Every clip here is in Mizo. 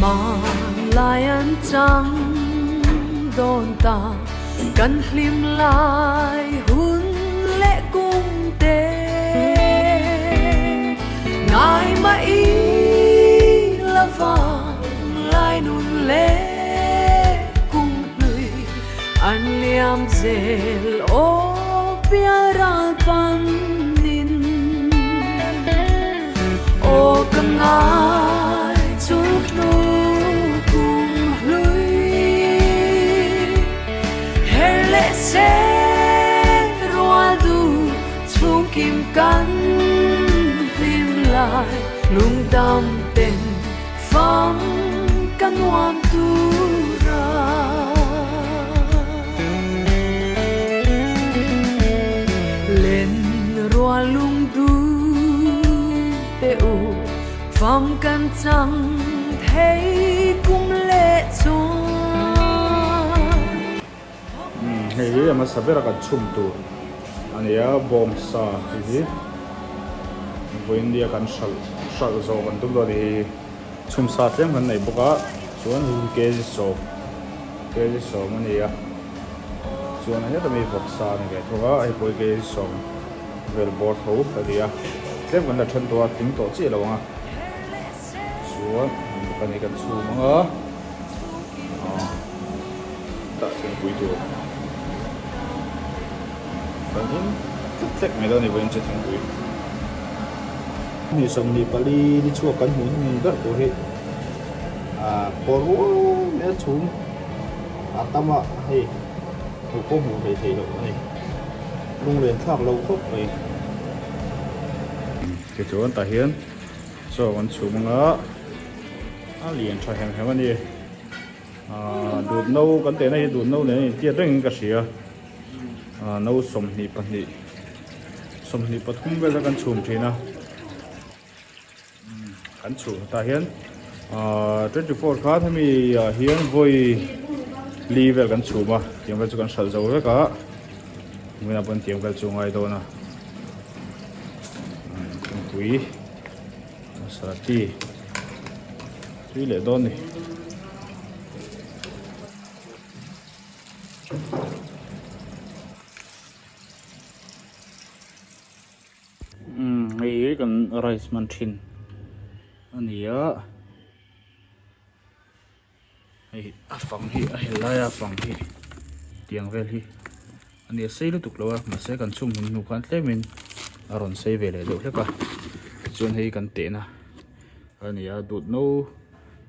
Hmanlai an chang dawn ta, kan hlim lai hun leh kum te. Ngai mah i la vang lai nun leh kum hlui an liam zel aw pialral panin. Aw ka ngai chu hnu kum hlui her leh se rual du chhung kim kan hlim lai lungdam ten fam ka nuam tura. Len rual lung du te u fam kan chang thei kum leh chuan. Hei hi a hmasa bera kan chhum tur a ni a, bawngsa tih hi vawiin nia kan hralh hralh zawh kan tum dawn a ni hi. Chhumsa tlem kan nei bawk a, chuan hei hi kg sawm kg sawm a ni a, chuan a hetah mai vawksa a ni ve thung a, hei pawh hi kg sawm vel bawr tho a ni a, tlem kan la then tawh a, tling tawh chiah lo ang a, chuan kan hi kan chhum ang a, aw tah thingpui tur kan in tlek tlek mai dawn a ni vawiin chu thingpui. Ni 24 ni chhuak kan hmuh hnung ber tur hi ah kawr rual mai a chhum a tam a hei hmuh pawh hmuh hlei theih loh a ni lunglen thlak lo khawp mai. Tichuan tah hian chaw kan chhum anga a lian tha hem hem a ni ah dut no kan tehna hi dut no nen a intiat rengin ka hria ah no 22. 23 vel kan chhum thin a kan chhum tah hian ahh 24 khan hemi ah hian vawi li vel kan chhum a tiang vel chu kan hralh zo vek a vawiinah pawn tiang vel chu a ngai dawn a thingpui masala tea tui leh dawn a ni. Hei hi kan rice hman thin a ni a hei a fang hi a hel lai a fang hi tiang vel hi a ni a sei lutuk lo a mahse kan chhum hun hnu khan tlem in a rawn sei ve leh deuh hlek a tichuan hei kan tehna a ni a dut no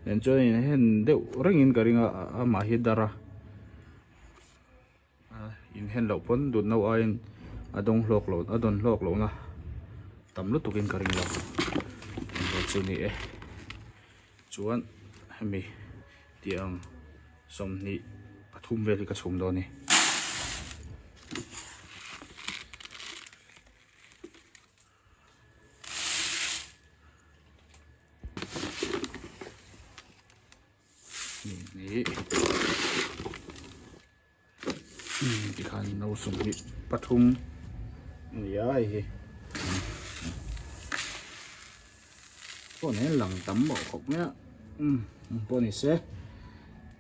nen chuan in hen deuh reng in ka ring a amah hi dar a. Inhen loh pawn dut no aiin a dawng hlawk lo a dawn hlawk loh na tam lutuk in ka ring lo engpawh chu ni e chuan hemi tiang 23 vel hi ka chhum dawn a ni. Tikhan no 23 a ni a hei hi pawh nen lang tam mawh khawp mai a umm pawh ni se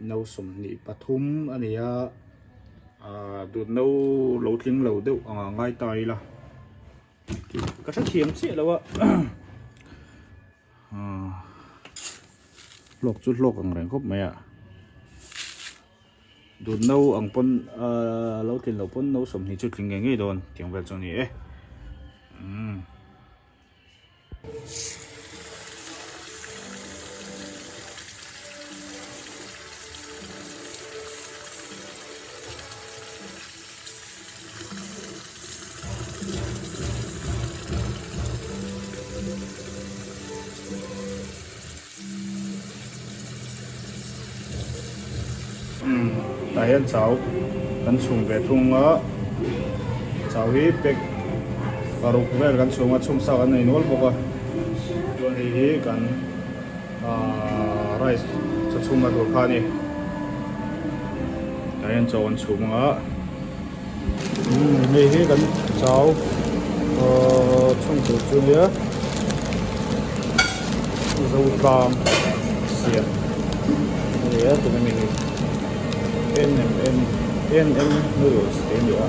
no 23 a ni a ah dut no lo tling lo deuh ang a ngai ta ila ka hrethiam chiah lo a. Hlawk chu hlawk ang reng khawp mai a dut no ang pawn ahh lo tlin loh pawn no 20 chu tling ngei ngei dawn tiang vel chu a ni e umm. Tah hian chau kan chhum ve thung a chau hi pack paruk vel kan chhum a chhum sa kan nei nual bawk a chuan hei hi kan ahh rice chaw chhum na tur kha a ni tah hian chaw kan chhum ang a hei hi kan chau ahh chhum tur chu nia zo tlang siam. A nia tuna mi hi N M N M noodles tih a ni a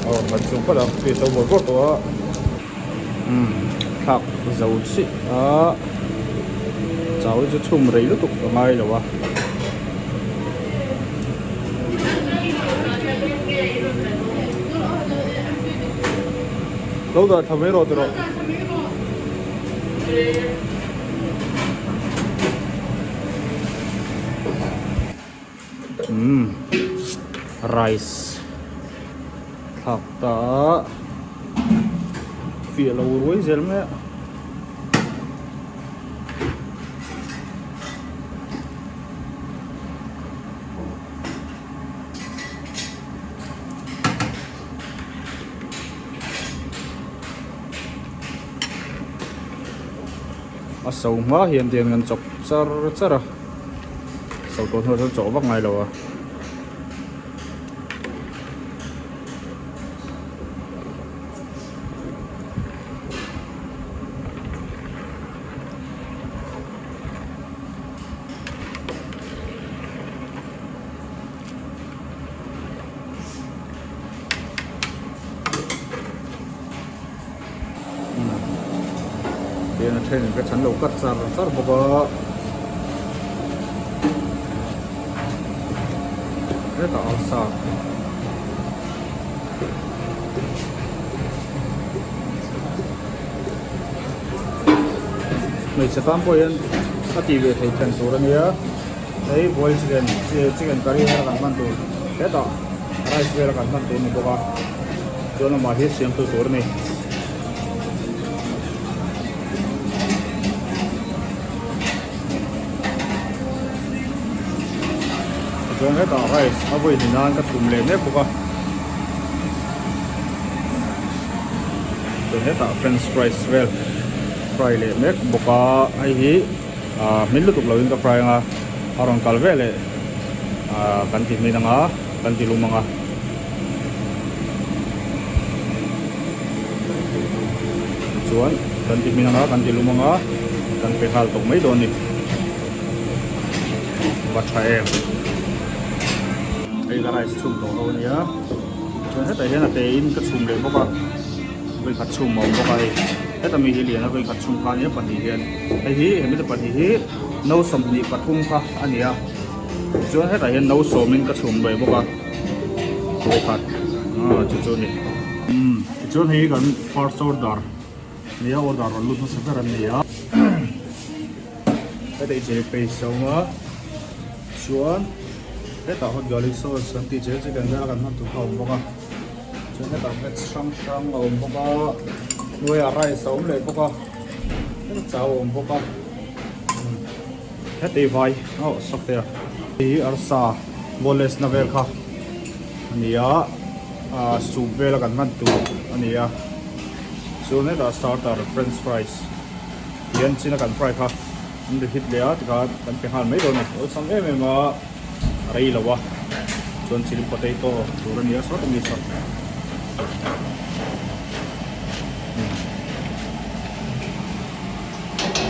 aw kan chung phawt ang tui a to bawrh bawrh tawh a umm thlak zo chiah a chau hi chu chhum rei lutuk a ngai lo a. Lo dah thla mai rawh tiraw. Umm rice thlak ta a fiah lo ruai zel mai a. A so hma hian tiang an chawp char char a so tawh hnuah chuan chawh vak ngai lo a. Tihian a then in ka chan lo cut char char bawk a hetah arsa hmeichhe tan pawh hian a tih ve theih then tur a nia. Hei boil chicken chicken curry vel a kan hman tur hetah rice vel a kan hman tur a ni bawk a chuan amah hi siam tu tur a ni. Tichuan hetah rice a vawi hnih nan ka chhum leh mek bawk a chuan hetah french fries vel fry leh mek bawk a hei hi. Ahh hmin lutuk loin ka fry anga a rawn kal ve leh ahh kan ti hmin anga kan ti lum anga. Chuan kan ti hmin anga kan ti lum anga kan pe nghal tawh mai dawn a ni. Va tha em. Hei ka rice chhum tawh ho ania chuan hetah hian a te in ka chhum leh bawk a vawikhat chhum a awm bawk a hei. Heta mi hi lian a vawikhat chhung kha ania pahnih hian hei hi hemi te pahnih hi no 23 kha a ni a chuan hetah hian no sawmin ka chhum ve bawk a vawikhat ah chu chu a ni umm tichuan hei hi kan first order nia order rawn lut hmasa ber an ni a heta i chili paste a awm a chuan hetah hot garlic sauce kan tih chel chicken vel a kan hman tur kha a awm bawk a. Chuan hetah veg hrang hrang a awm bawk a hnuaiah rice a awm leh bawk a heng chau a awm bawk a heti vai aw sak te a hei hi arsa boneless na vel kha a ni a ah soup vel a kan hman tur a ni a chuan hetah starter french fries hian chin a kan fry kha an ri hit leh a tikhan kan pe nghal mai dawn a ni awlsam em em a. A rei lo a chuan chilli potato tur a nia sawt ami saw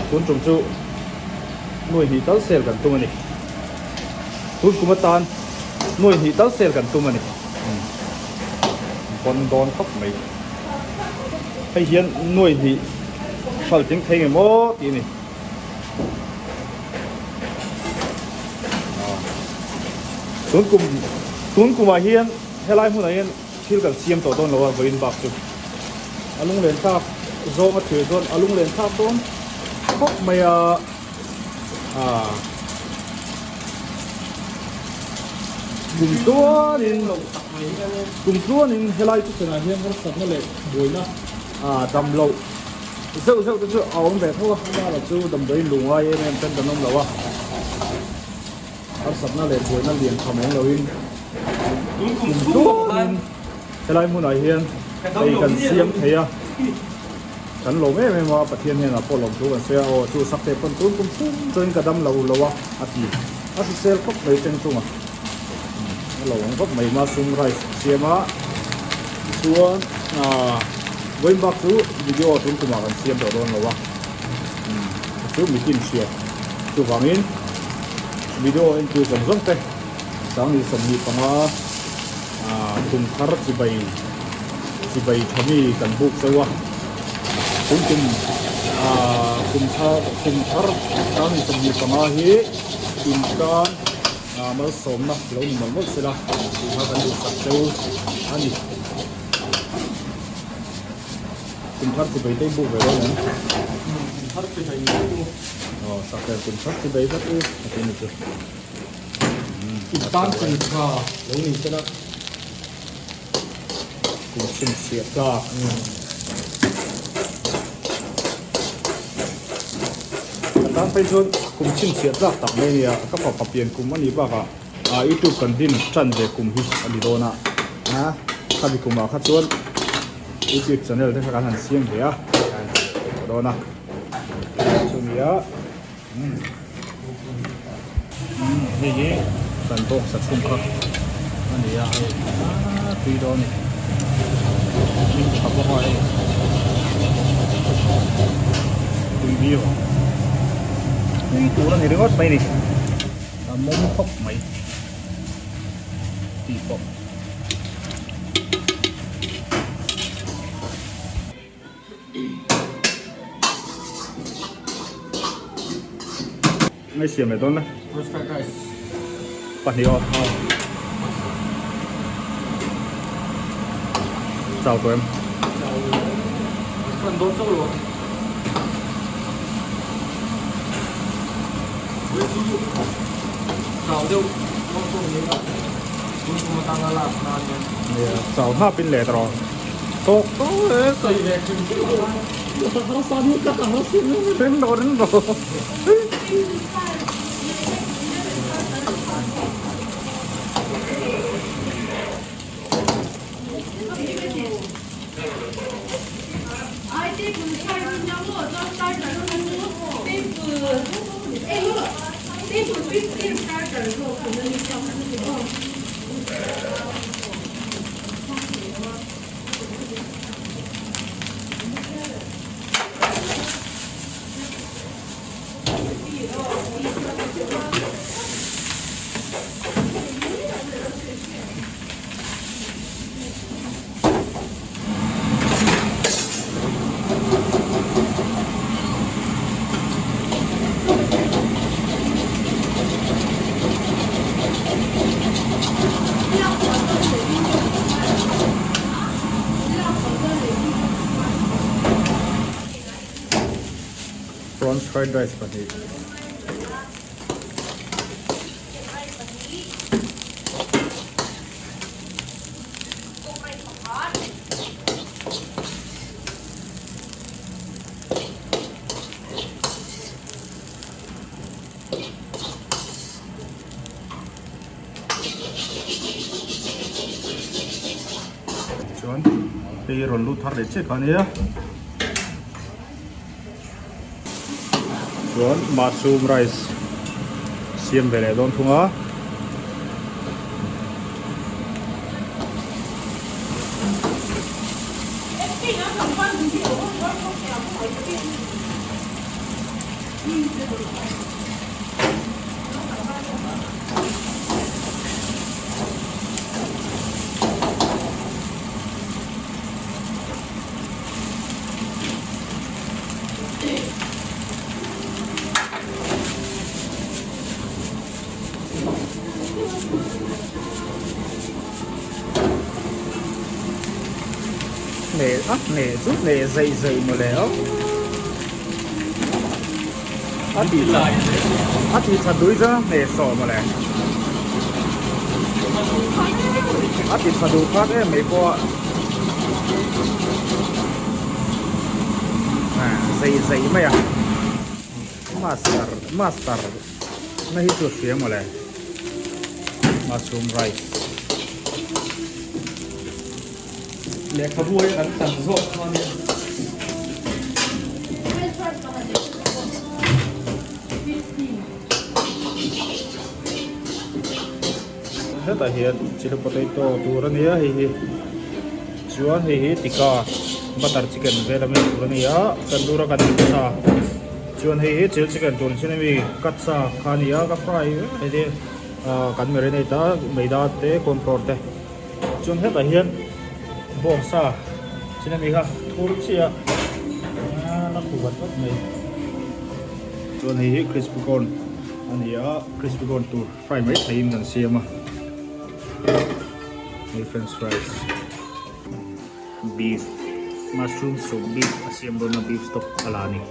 tun tum chu nuai hnih tal sel kan tum a ni tun kum atan nuai hnih tal sel kan tum a ni pawn dawn khawp mai hei hian nuai hnih hral tling thei nge maw tih a ni. Tun kum tun kumah hian helai hmunah hian thil kan siam tawh dawn lo a vawiin bak chu a lunglen thlak zawng a thlir chuan a lunglen thlak dawn khawp mai a ah kum tluanin kum tluanin helai chu chenah hian harsatna leh buaina ah dam loh. Zeuh zeuh te chu a awm ve tho a, amah chu damdawiin lu ngai em em ten kan awm lo a, harsatna leh buaina lian tha mai loin kum tluanin helai hmunah hian ei kan siam thei a, kan lawm em em a, Pathian hnenah pawh lawmthu kan sawi a, aw chu sak te pawn tun kum chhung chuan ka dam lo lo a a ti, a hrisel khawp mai teng tung a, a lo awm khawp mai mushroom rice siam a, tichuan ahh. Vawiin bak chu video tun tumah kan siam tawh dawn lo a, chu mitin hriat. Chuvangin video entu zawng zawng te 2025 kum thar chibai chibai tha mi kan buk chauh a. Kum kum kum thar kum thar 2025 hi intan malsawmna lo ni mawlh mawlh sela tih kha kan duhsak cheu a ni. Kum thar chibai te i buk ve dawn em? Kum thar chibai vek u. Aw sakher kum thar chibai vek u a ti ni chu. In tan kum tha lo ni sela. Kum chhinchhiah tlak. Ka tan phei chuan kum chhinchhiah tlak tak mai a nia, ka fapa pian kum a nih bakah YouTube kan din tan ve kum hi a ni dawn a, khami kumah kha chuan YouTube channel te kha kan han siam ve a, a dawn a, chumi a. Hei hi kan bawk sa chhung kha a ni a hei a tui dawn a ni hnim tha bawk a hei tui viau ang tui tur a ni ringawt mai a ni a mawm khawp mai tih pawh. Ngay siam leh dawn la. Pahnih aw. Chau tawh em? Chau. Kan dawn chauh lo. Chau deuh. Dawn chauh ni la. Tun kum atanga lak nan hian. Nia, chau hnap in let rawh. Tawk tawk e. Sawi ve hrim hrim a. Ring rawh ring rawh. Prawns fried rice pahnih. Chuan hei rawn lut thar leh chiah kha ania chuan mushroom rice siam ve leh dawn thung a. Nè ắt nè rút nè dậy dậy mà lẽ a ti tha a ti tha dui chu nè sawh mawle a ti tha duh phak em mai pawh a zei zei mai a master master na hi chu a hria mawle mushroom rice. Lehkhabu hi kan tan zawk kha ania. Hetah hian chilli potato tur a nia hei hi chuan hei hi tikka butter chicken vel ami tur a nia tandoor a kan tih sa. Chuan hei hi chil chicken tur chin ami cut sa kha a ni a ka fry vek mai te ah kan marinate a maida te corn flour te chuan hetah hian bawngsa chin ami kha thur chiah a la khu vat vat mai chuan hei hi crispy corn a ni a crispy corn tur fry mai theihin kan siam a hei french fries. Beef mushroom soup beef a siam dawn a beef stock a la a ni.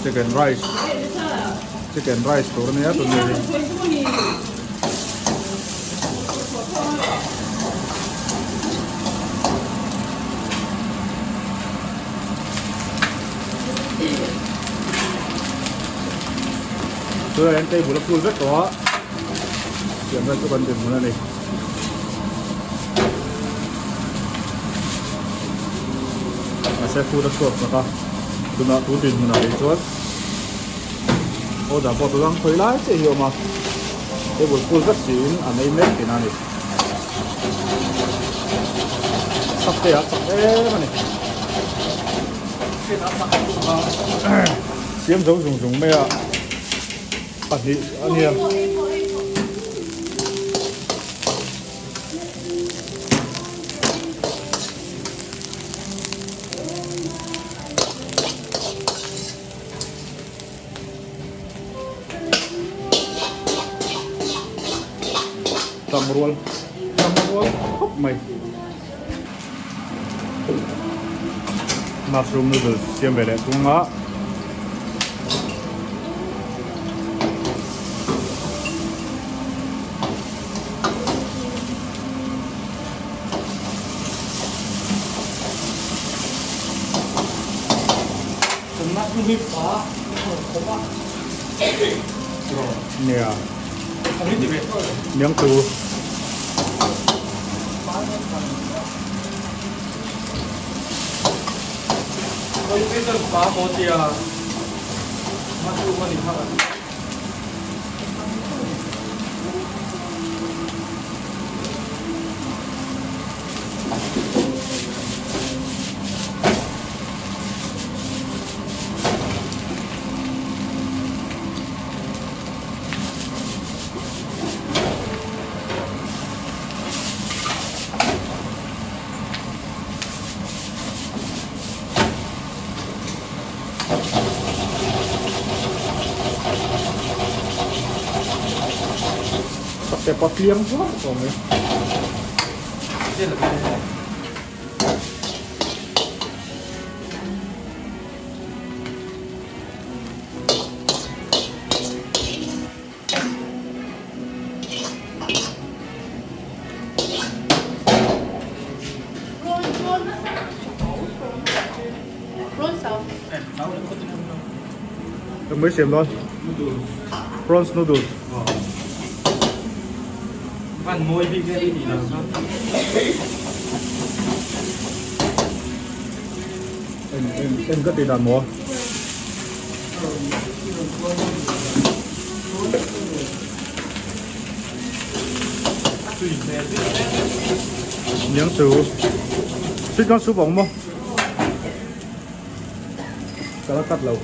Chicken rice chicken rice tur ania tun hi. Tunah hian table a full vek tawh a siam vel chu kan dinhmun a ni. Mahse food a chhuak chak a tunah tun dinhmunah hi chuan order pawh tuna khawi lai chiah hi a awm a table full vek siin an ei mek tihna a ni. Sak te ah chak em a ni. Siam zo zung zung mai a pahnih a nia. Tam rual tam rual khawp mai mushroom noodles siam ve leh thung a. Nia miang chu Sakte patliang vak tawh mai. Mới xem thôi. Prawns noodles. Van mawi bik nge i tih lo chuan. En en en ka tih dan maw? Niang chu sweet corn soup a awm maw? Ka la cut lo.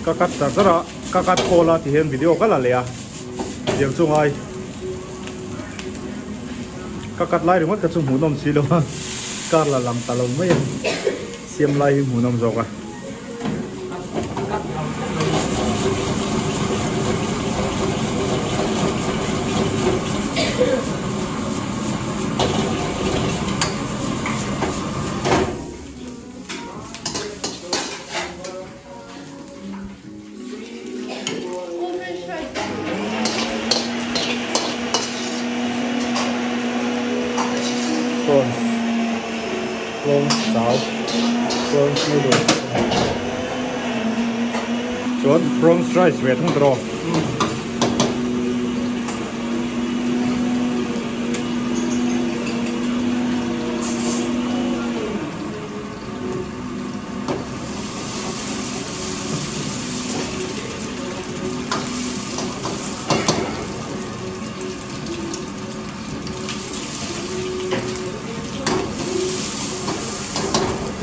Ka cut char char a, ka cut khawl a ti hian video ka la leh a, tiang chu ngai ka cut lai ringawt ka chu hmuhnawm si lo a, kar la lang ta lo mai a, siam lai hi hmuhnawm zawk a. Prawns prawns chau prawns noodles chuan prawns rice ve thung tawh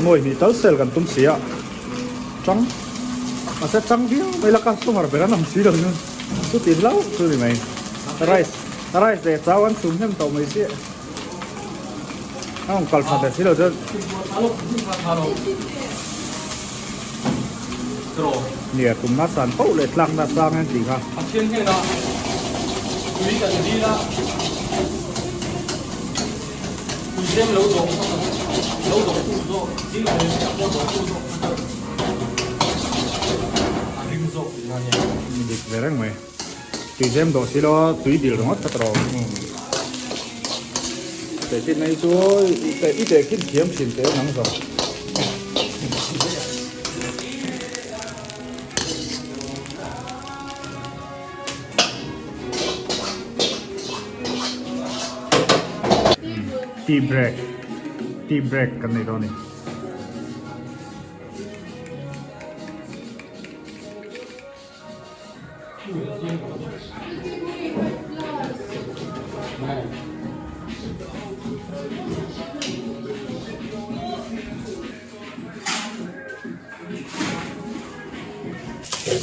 Nuai hnih tal sale kan tum si a, chang mahse chang viau mai la customer ber an awm si lo chuan chuti hlauh chu ni mai. Rice rice leh chau an chhum hnem tawh mai chiah a rawn kal tha leh si lo chuan. Nia tumna san pauh leh tlakna sang an tih kha. Pathian hnenah tui kan dil a. Tuizem lo dawh lo dawhtu zawk dil ve chiah pawh dawhtu zawk kha a ring zawk tihna a nia. Ni dik ve reng mai. Tuizem dawh si lo a tui dil ringawt kha tawh. Tehkhin na hi chu i tehkhin thiam thin teh nang zawng. Tea break tea break kan nei dawn a ni.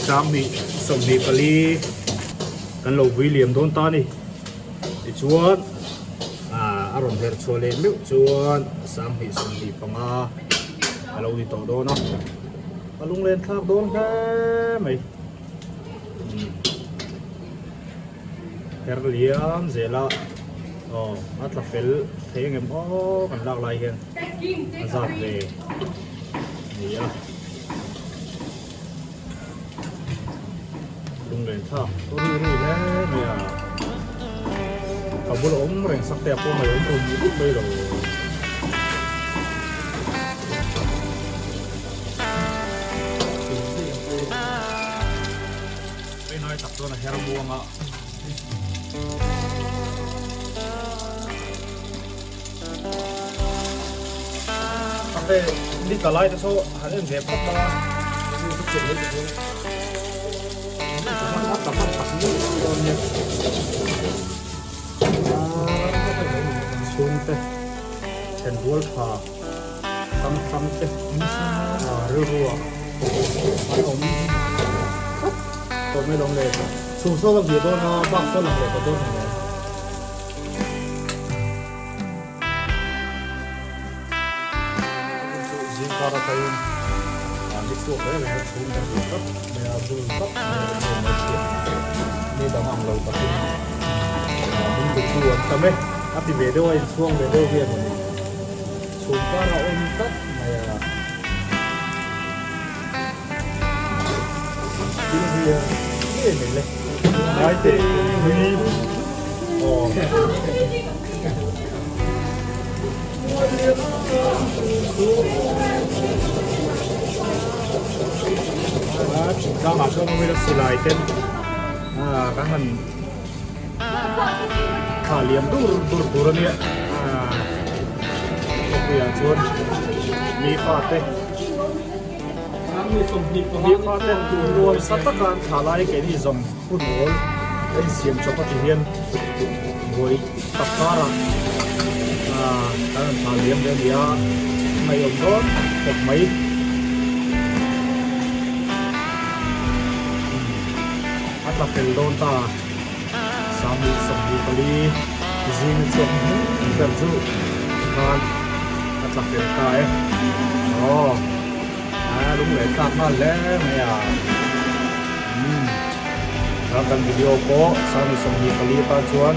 Sanghnih 24 kan lo vui liam dawn ta a ni. Tichuan ah a rawn herh chhuah leh meuh chuan sanghnih 25 a lo ni tawh dawn a. A lunglen thlak dawn hle mai. Her liam zel a aw a tla fel thei engem aw kan lak lai hian a zat ve ni a lunglen thlak rui rui hle mai a ka bula awm reng sak te a pawh mai awm rum rum mai lo. Hei tak chuan a her muang a. Ate ni tla lai te saw han en ve phawt la. A tla hman tak ni dawn nia. Chhungte thenrual tha hrang hrang te rilru ah an awm tlat tawh mai lo le. Chhung saw la vir dawn a bak saw lang leh tawh dawn ang le. Zingkar atangin ni chhuak reng reng a chhung ta ve tlat mai a bul tlat mai a awm mai hriat ni dang ang lo takin min duhtu an tam e a ti ve deuh a inchhuang ve deuh hian a ni chhung kar a awm tlat mai a thil hi a nge mai le ngai teh hlui aw. Tlangah chuan awm ila silai ten kan han thlah liam dur dur tur a nia khawpuiah chuan mi fate mi fate nuam sa taka an thlah lai keini zawng hun awl a insiam chawp a ti hian buai tak karah ah kan rawn thlah liam ve a ni a ngaihawm dawn khawp mai a tla fel dawn ta sangli 24 zing chhuak hming ber chu khan a tla fel ta e aw a lung leh thlak nghal hle mai a umm chuan kan video pawh sangli 24 atan chuan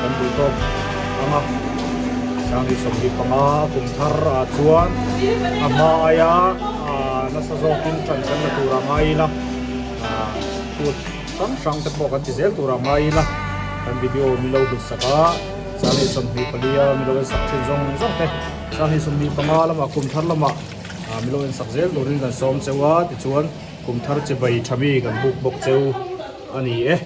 kan duh tawk ang a sangli 25 kum thar ah chuan a hma aia ah nasa zawkin tan kan la tur a ngai ila ah kut hrang hrang te pawh kan ti zel tur a ngai ila kan video min lo hlut sak a sangli 24 a min lo en sak thin zawng zawng te sangli 25 lamah kum thar lamah ah min lo en sak zel turin kan sawm cheu a tichuan kum thar chibai tha mi kan buk bawk cheu a ni e.